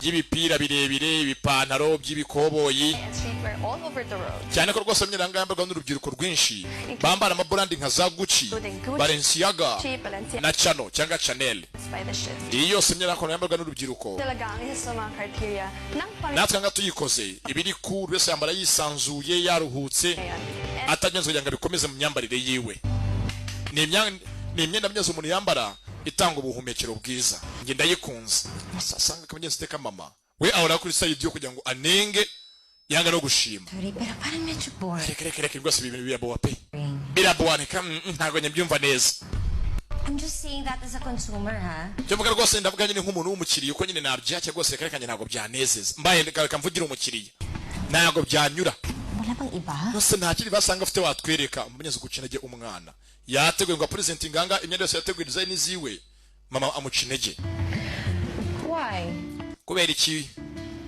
By'ibipira birebire, ibipantaro by'ibikoboyi, And streetwear all over the world. cyane ko rwose imyenda yambarwa n'urubyiruko rwinshi, bambara amabrand nka za Gucci, Balenciaga Gucci, Balenciaga na Chano cyangwa Chanel. by the shift. Iyi yose imyenda gakondo yambarwa n'urubyiruko. Talaga ang isa sa mga criteria ng Natwe nga tuyikoze ibiri cool, buri wese yambara yisanzuye, yaruhutse, pamilya. And atagenze kugira ngo abikomeze mu myambarire yiwe. Ni imyenda myiza umuntu yambara itanga ubuhumekero bwiza. Njye ndayikunze. Asanga akamugenzi iteka mama we ahora kuri side yo kugira ngo anenge, yanga no gushima. Sorry, pero parang medyo boring. Reka, reka, reka rwose, ibi bintu birabowa pe, birabowa. Reka, ntabwo nyabyumva neza. I'm just saying that as a consumer, ha? Icyo mvuga rwose, ndavuga nyine nk'umuntu w'umukiriya, uko nyine nabyakira rwose. Reka, reka, njye ntabwo byanezeza. Mbaye reka mvugire umukiriya, ntabwo byanyura. Wala bang iba? Nose nta kindi basanga afite watwereka? Umunyezi guca intege umwana yateguye ngo apresentinga nga imyenda yose yateguye, design ziwe, mama amuca intege. Why? Kubera iki?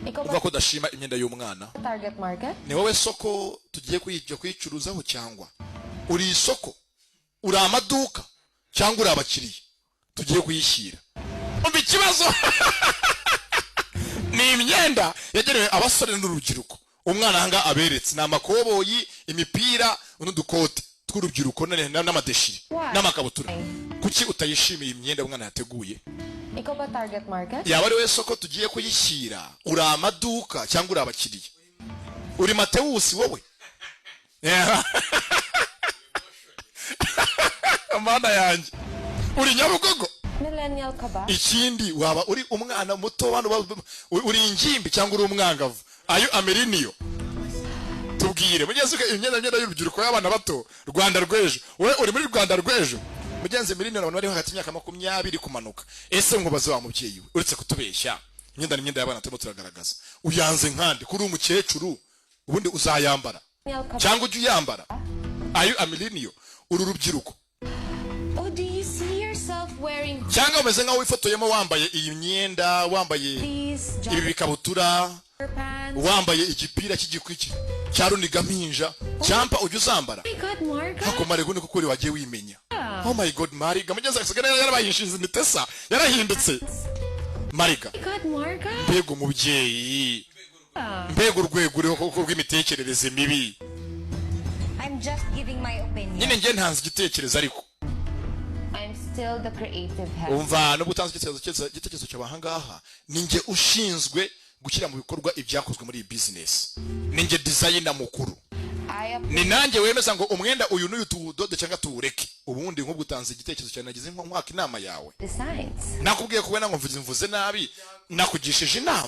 Ikaw Uvuga ba ko udashima imyenda y'umwana? target market? Ni wowe soko tugiye kuyijya kuyicuruzaho, cyangwa uri isoko, uri amaduka, cyangwa uri abakiriya tugiye kuyishyira? Umva ikibazo, ni imyenda yagenewe abasore n'urubyiruko. Umwana ahangaha aberetse ni amakoboyi, imipira n'udukote tw'urubyiruko n'amadeshire Why? n'amakabutura. Kuki utayishimiye imyenda umwana yateguye? Ikaw ba target market? Yaba ari wowe soko tugiye kuyishyira, uri amaduka, cyangwa uri abakiriya? Uri Matewusi wowe? Yeah. Mana yanjye, uri Nyabugogo? Millennial ka ba? Ikindi, waba uri umwana muto, bano uri ingimbi cyangwa uri umwangavu? Ayo ameriniyo, tubwire mugenzi. Imyenda y'urubyiruko y'abana bato, Rwanda rw'ejo. Wowe uri muri Rwanda rw'ejo, mugenzi? Millennial, abantu bari hagati y'imyaka 20 kumanuka. Ese nkubaze wa mubyeyi we, uretse kutubeshya, imyenda ni imyenda y'abana turimo turagaragaza, uyanze nkande kuri umukecuru? Ubundi uzayambara Millennial ka ba? cyangwa ujya uyambara? Ayo amiliniyo, uru rubyiruko? Oh, do you see yourself wearing Cyangwa umeze nkaho wifotoyemo wambaye iyi myenda, wambaye these ibi bikabutura, jogger pants? wambaye igipira cy'igikwiki cya runigampinja cyampa, ujya uzambara? Oh my God, Marga. Hakomare gundi kuko uri wagiye wimenya. Oh my God, Mariga, mugenzi asigaye yarabaye inshinzi imitesa, yarahindutse Mariga. Oh my God, Marga. Mbega umubyeyi, mbega urwego uriho koko rw'imitekerereze mibi! I'm just giving my opinion. Nyine njye ntanze igitekerezo, ariko I'm still the creative head. Umva, nubwo utanze igitekerezo cyawe, ahangaha ni njye ushinzwe gushyira mu bikorwa ibyakozwe muri iyi business, ni njye designer mukuru. I approve Ni nanjye wemeza ngo umwenda uyu n'uyu tuwudode cyangwa tuwureke. Ubundi nk'ubwo utanze igitekerezo cyawe, nagize nko nkwaka inama yawe. designs. Nakubwiye kubona ngo mvuze nabi, nakugishije inama.